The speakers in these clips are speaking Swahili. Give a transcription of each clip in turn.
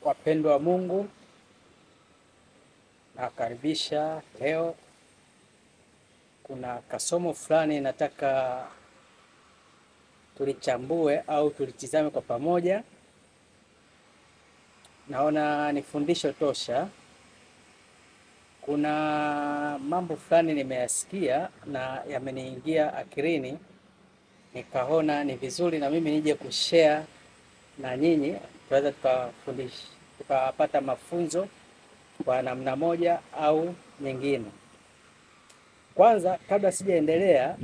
Wapendwa wa Mungu, nakaribisha leo. Kuna kasomo fulani nataka tulichambue au tulitizame kwa pamoja. Naona ni fundisho tosha. Kuna mambo fulani nimeyasikia na yameniingia akilini, nikaona ni vizuri na mimi nije kushare na nyinyi, tuweza tukafundisha, tukapata mafunzo kwa namna moja au nyingine. Kwanza kabla sijaendelea,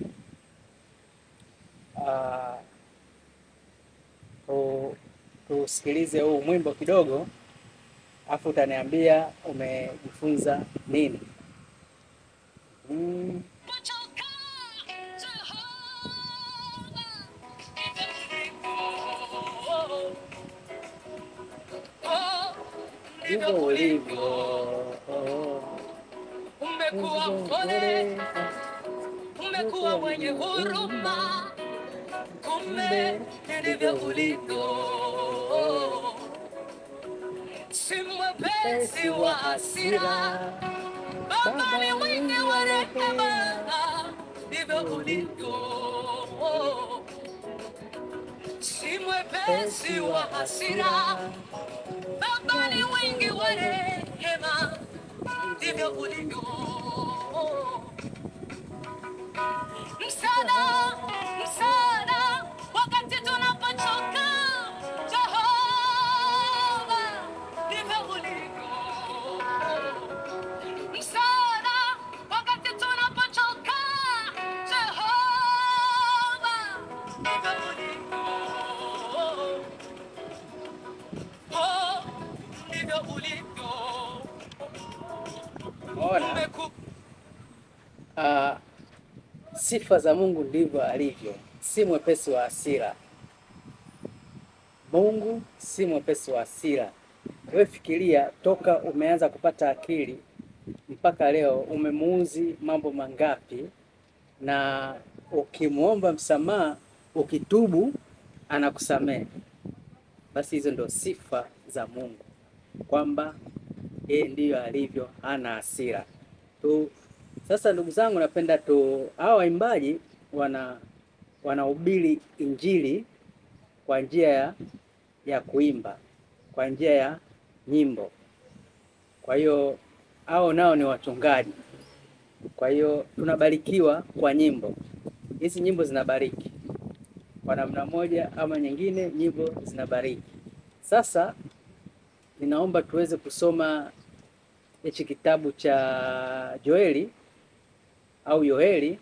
tusikilize huu mwimbo kidogo, afu utaniambia umejifunza nini. Ndivyo ulivyo, umekuwa mpole, umekuwa mwenye huruma, kumbe ndivyo ulivyo. Si mwepesi wa hasira, Baba ni mwingi wa rehema, ndivyo ulivyo. Si mwepesi wa hasira, Baba ni mwingi wa rehema, ndivyo ulivyo. Msaada, msaada wakati tunapochoka, Jehova, ndivyo ulivyo. Msaada wakati tunapochoka, Jehova, ndivyo ulivyo. Oh, ndivyo ulivyo. Ona, sifa za Mungu ndivyo alivyo, si mwepesi wa hasira. Mungu si mwepesi wa hasira. Wewe fikiria, toka umeanza kupata akili mpaka leo umemuuzi mambo mangapi, na ukimuomba msamaha, ukitubu, anakusamehe. Basi hizo ndio sifa za Mungu, kwamba yeye ndiyo alivyo, hana hasira tu. Sasa ndugu zangu, napenda tu hawa waimbaji wanahubiri injili kwa njia ya kuimba, kwa njia ya nyimbo. Kwa hiyo hao nao ni wachungaji. Kwa hiyo tunabarikiwa kwa nyimbo. Hizi nyimbo zinabariki kwa namna moja ama nyingine, nyimbo zinabariki. Sasa ninaomba tuweze kusoma hichi kitabu cha Joeli au Yoeli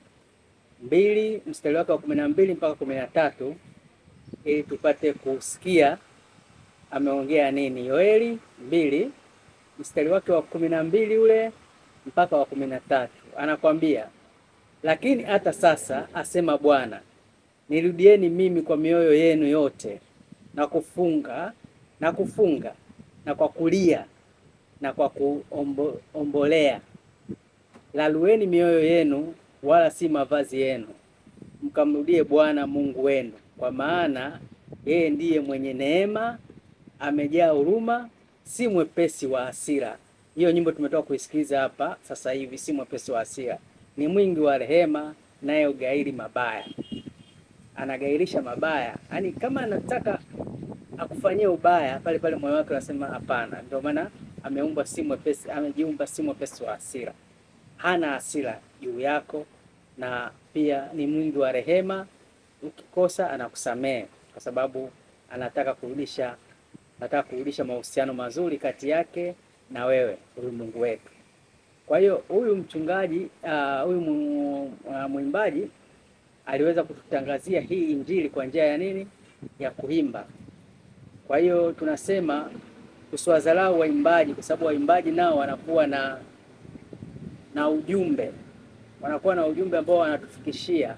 2 mstari wake wa 12 mpaka 13, ili tupate kusikia ameongea nini. Yoeli 2 mstari wake wa 12 ule mpaka wa 13, anakwambia, lakini hata sasa asema Bwana, nirudieni mimi kwa mioyo yenu yote, na kufunga na kufunga na kwa kulia na kwa kuombolea. Lalueni mioyo yenu, wala si mavazi yenu, mkamrudie Bwana Mungu wenu, kwa maana yeye ndiye mwenye neema, amejaa huruma, si mwepesi wa hasira. Hiyo nyimbo tumetoka kuisikiliza hapa sasa hivi, si mwepesi wa hasira, ni mwingi wa rehema, naye ugairi mabaya. Anagairisha mabaya, yaani kama anataka akufanyie ubaya pale pale moyo wake unasema hapana. Ndio maana ameumba si mwepesi, amejiumba si mwepesi wa hasira. Hana hasira juu yako, na pia ni mwingi wa rehema. Ukikosa anakusamehe, kwa sababu anataka kurudisha, anataka kurudisha mahusiano mazuri kati yake na wewe, huyu Mungu wetu. Kwa hiyo huyu mchungaji, huyu mwimbaji aliweza kututangazia hii injili kwa njia ya nini? Ya kuimba. Kwa hiyo tunasema tusiwadharau waimbaji, kwa sababu waimbaji nao wanakuwa na ujumbe, wanakuwa na ujumbe ambao wanatufikishia.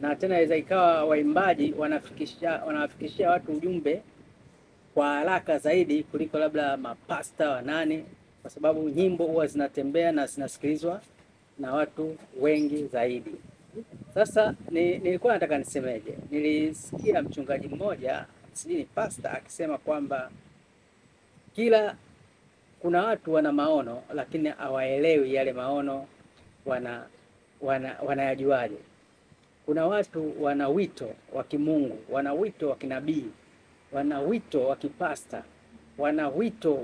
Na tena inaweza ikawa waimbaji wanawafikishia watu ujumbe kwa haraka zaidi kuliko labda mapasta wa nani, kwa sababu nyimbo huwa zinatembea na zinasikilizwa na watu wengi zaidi. Sasa nilikuwa nataka nisemeje? Nilisikia mchungaji mmoja sijui ni pastor akisema kwamba kila kuna watu wana maono lakini hawaelewi yale maono wanayajuaje. Kuna watu wana wito wa kimungu, wana wito wa kinabii, wana wito wa kipasta, wana wito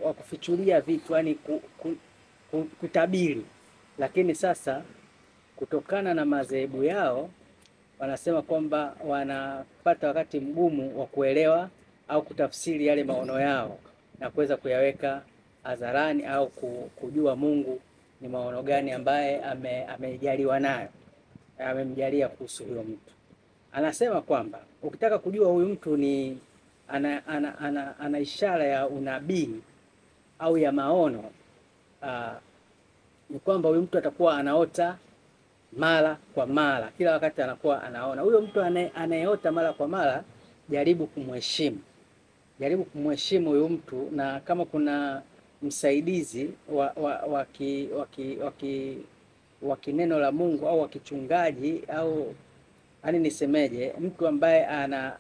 wa kufichulia vitu, yani kutabiri. Lakini sasa kutokana na madhehebu yao wanasema kwamba wanapata wakati mgumu wa kuelewa au kutafsiri yale maono yao na kuweza kuyaweka hadharani au kujua Mungu ni maono gani ambaye amejaliwa nayo, amemjalia kuhusu huyo mtu. Anasema kwamba ukitaka kujua huyu mtu ni ana ishara ya unabii au ya maono, ni kwamba huyu mtu atakuwa anaota mara kwa mara, kila wakati anakuwa anaona. Huyo mtu anayeota mara kwa mara, jaribu kumheshimu. Jaribu kumheshimu huyu mtu, na kama kuna msaidizi wa kineno la Mungu au wa kichungaji au yani nisemeje, mtu ambaye ana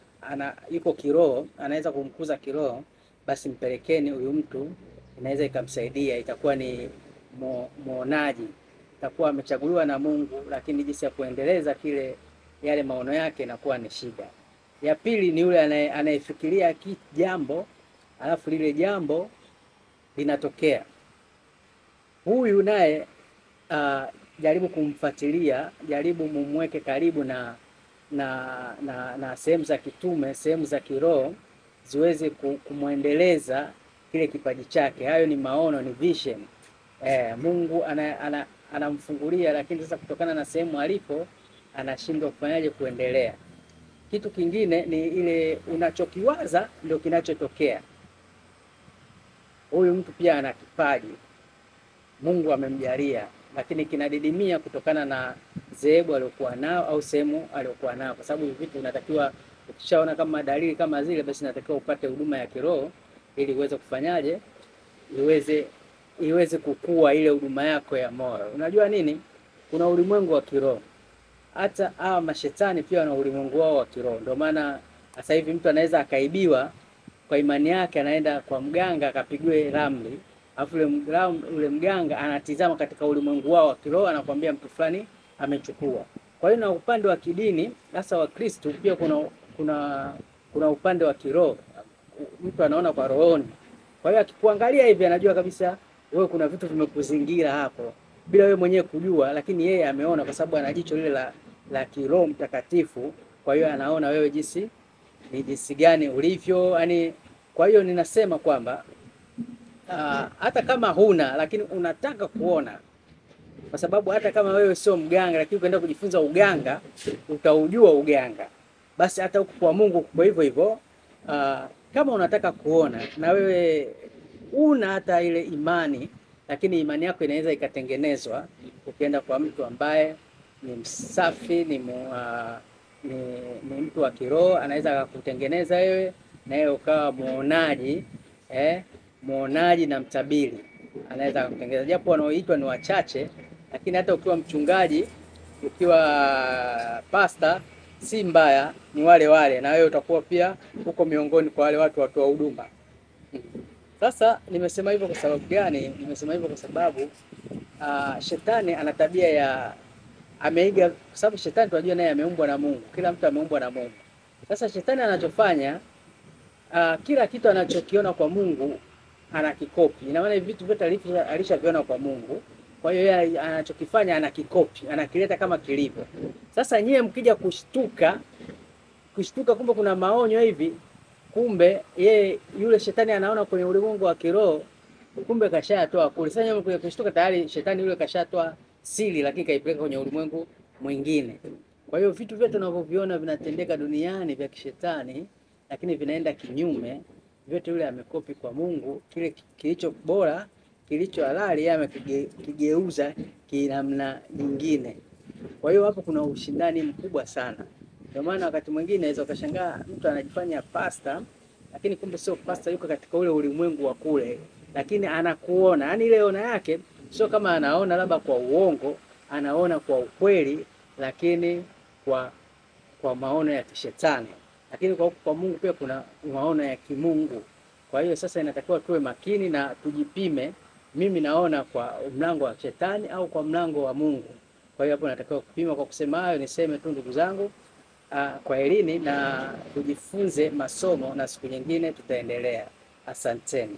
yuko kiroho, anaweza kumkuza kiroho, basi mpelekeni huyu mtu, inaweza ikamsaidia, itakuwa ni muonaji, itakuwa amechaguliwa na Mungu, lakini jinsi ya kuendeleza kile yale maono yake inakuwa ni shida. Ya pili ni yule anayefikiria jambo alafu lile jambo linatokea. Huyu naye jaribu kumfuatilia, jaribu mumweke karibu na sehemu za kitume, sehemu za kiroho ziweze kumuendeleza kile kipaji chake. Hayo ni maono, ni vision. Mungu anamfungulia, lakini sasa kutokana na sehemu alipo anashindwa kufanyaje kuendelea. Kitu kingine ni ile unachokiwaza ndio kinachotokea. Huyu mtu pia ana kipaji, Mungu amemjalia, lakini kinadidimia kutokana na dhehebu aliyokuwa nao au sehemu aliyokuwa nao, kwa sababu vitu unatakiwa ukishaona kama dalili kama zile, basi unatakiwa upate huduma ya kiroho ili uweze kufanyaje, iweze kukua ile huduma yako ya moyo. Unajua nini? Kuna ulimwengu wa kiroho. Hata hawa mashetani pia wana ulimwengu wao wa kiroho. Ndio maana sasa hivi mtu anaweza akaibiwa kwa imani yake, anaenda kwa mganga akapigwe ramli, alafu ule mganga anatizama katika ulimwengu wao wa kiroho, anakuambia mtu fulani amechukua. Kwa hiyo na upande wa kidini hasa wa Kristo pia kuna upande wa kiroho, mtu anaona kwa rohoni. Kwa hiyo akikuangalia hivi anajua kabisa wewe kuna vitu vimekuzingira hapo bila wewe mwenyewe kujua, lakini yeye ameona kwa sababu ana jicho lile la kiroho mtakatifu. Kwa hiyo anaona wewe jinsi ni jinsi gani ulivyo, yani. Kwa hiyo ninasema kwamba hata kama huna, lakini unataka kuona, kwa sababu hata kama wewe sio mganga, lakini ukienda kujifunza uganga utaujua uganga. Basi hata huko kwa Mungu kwa hivyo hivyo, kama unataka kuona na wewe una hata ile imani, lakini imani yako inaweza ikatengenezwa ukienda kwa mtu ambaye ni msafi, ni mtu wa kiroho, anaweza akakutengeneza wewe na yeye ukawa muonaji, muonaji na mtabiri, anaweza akakutengeneza. Japo wanaoitwa ni wachache, lakini hata ukiwa mchungaji, ukiwa pastor, si mbaya, ni wale wale, na wewe utakuwa pia huko miongoni kwa wale watu watoa huduma. Sasa nimesema hivyo kwa sababu gani? Nimesema hivyo kwa sababu shetani ana tabia ya ameiga, kwa sababu shetani tunajua naye ameumbwa na Mungu, kila mtu ameumbwa na Mungu. Sasa shetani anachofanya, kila kitu anachokiona kwa Mungu anakikopi. Ina maana vitu vyote alishaviona kwa Mungu. Kwa hiyo yeye anachokifanya anakikopi, anakileta kama kilivyo. Sasa nyie mkija kushtuka kumbe kuna maonyo hivi, kumbe yeye yule shetani anaona kwenye ulimwengu wa kiroho, kumbe kashatoa kule. Sasa nyie mkija kushtuka tayari shetani yule kashatoa siri, lakini kaipeleka kwenye ulimwengu mwingine. Kwa hiyo vitu vyote tunavyoviona vinatendeka duniani vya kishetani, lakini vinaenda kinyume, vyote yule amekopi kwa Mungu. Kile kilicho bora, kilicho halali, yeye amekigeuza kinamna nyingine. Kwa hiyo hapo kuna ushindani mkubwa sana. Ndio maana wakati mwingine unaweza ukashangaa mtu anajifanya pastor, lakini kumbe sio pastor, yuko katika ule ulimwengu wa kule, lakini anakuona. Yaani ile ona yake sio kama anaona labda kwa uongo, anaona kwa ukweli, lakini kwa maono ya kishetani. Lakini kwa Mungu pia kuna maono ya kimungu. Kwa hiyo sasa inatakiwa tuwe makini na tujipime, mimi naona kwa mlango wa shetani au kwa mlango wa Mungu. Kwa hiyo hapo natakiwa kupima. Kwa kusema hayo, niseme tu ndugu zangu, kwa elini na tujifunze masomo, na siku nyingine tutaendelea. Asanteni.